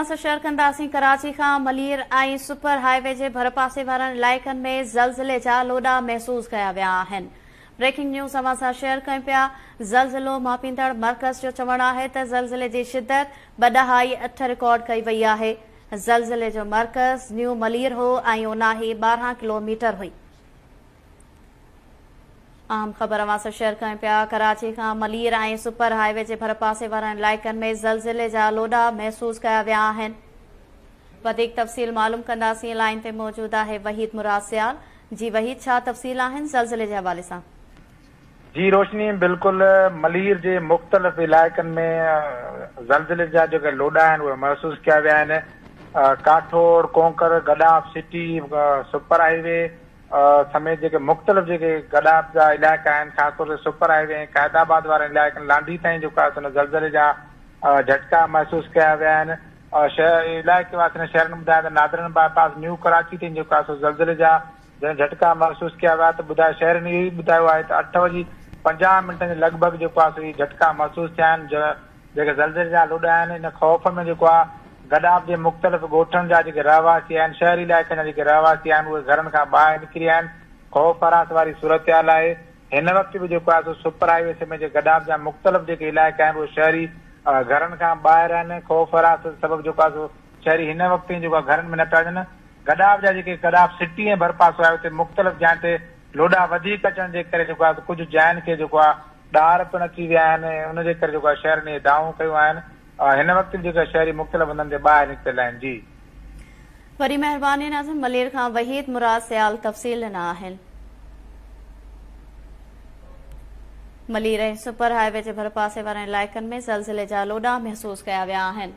سان شيئر ڪنداسين ڪراچي کان ملير ۽ سپر هاء وي جي ڀرپاسي وارن علائقن ۾ زلزلي جا لوڏا محسوس ڪيا ويا آهن بريڪنگ نيوز اوهان سان شيئر ڪيون پيا زلزلو ماپيندڙ مرڪز جو چوڻ آهي ته زلزلي جي شدت 2.8 رڪارڊ ڪئي وئي آهي زلزلي جو مرڪز نيو ملير هو ۽ اوناهي 12 ڪلو ميٽر هئي. اهم خبر اوهان سان شيئر ڪيون پيا ڪراچي کان ملير ۽ سپر هاء وي جي ڀرپاسي وارن علائقن ۾ زلزلي جا لوڏا محسوس ڪيا ويا آهن وڌيڪ تفصيل معلوم ڪنداسين لائين تي موجود آهي وحيد مراد سيال جي وحيد ڇا تفصيل آهن زلزلي جي حوالي سان. جي روشني بلڪل ملير جي مختلف علائقن ۾ زلزلي جا جيڪي لوڏا آهن اهي محسوس ڪيا ويا آهن Kathore Konkar Gadap city super highway سميت جيڪي مختلف جيڪي گڏاپ جا علائقا آهن خاص طور تي سپر هاء وي ۽ قائد آباد وارن علائقن لانڍي تائين جيڪو آهي سو ان زلزلي جا جهٽڪا محسوس ڪيا ويا آهن علائقي واسين ۽ شهرين ٻڌايو ته نادرن باء پاس نيو ڪراچي تائين جيڪو آهي سو زلزلي جا جڏهن جهٽڪا محسوس ڪيا ويا ته ٻڌايو شهرين اهو ئي ٻڌايو آهي ته اٺ وڄي 50 منٽن جي لڳ ڀڳ جيڪو آهي سو اهي جهٽڪا محسوس ٿيا آهن جيڪي زلزلي جا لوڏا آهن ان خوف ۾ جيڪو آهي گڏاپ جي مختلف ڳوٺن جا جيڪي رهواسي آهن شهري علائقن جا جيڪي رهواسي آهن اهي گهرن کان ٻاهر نڪري آيا آهن خوف هراس واري صورتحال آهي هن وقت به جيڪو آهي سو سپر هاء وي سميت جيڪي گڏاپ جا مختلف جيڪي علائقا آهن اهي شهري گهرن کان ٻاهر آهن خوف هراس سبب جيڪو آهي سو شهري هن وقت تائين جيڪو آهي گهرن ۾ نه پيا وڃن گڏاپ جا جيڪي گڏاپ سٽي ۽ ڀرپاسو آهي اتي مختلف جاين تي لوڏا وڌيڪ اچڻ جي ڪري جيڪو آهي ڪجهه جاين کي جيڪو آهي ڏار پڻ اچي ويا آهن ۽ ان جي ڪري جيڪو آهي شهرين اهي دانهون ڪيون آهن هن وقت به جيڪا شهري مختلف هنڌن تي ٻاهر نڪتل آهن جي. وڏي مهرباني ناظم ملير کان وحيد مراد سيال تفصيل ڏنا آهن. ملير ۽ سپر هاء وي جي ڀرپاسي وارن علائقن ۾ زلزلي جا لوڏا محسوس ڪيا ويا آهن.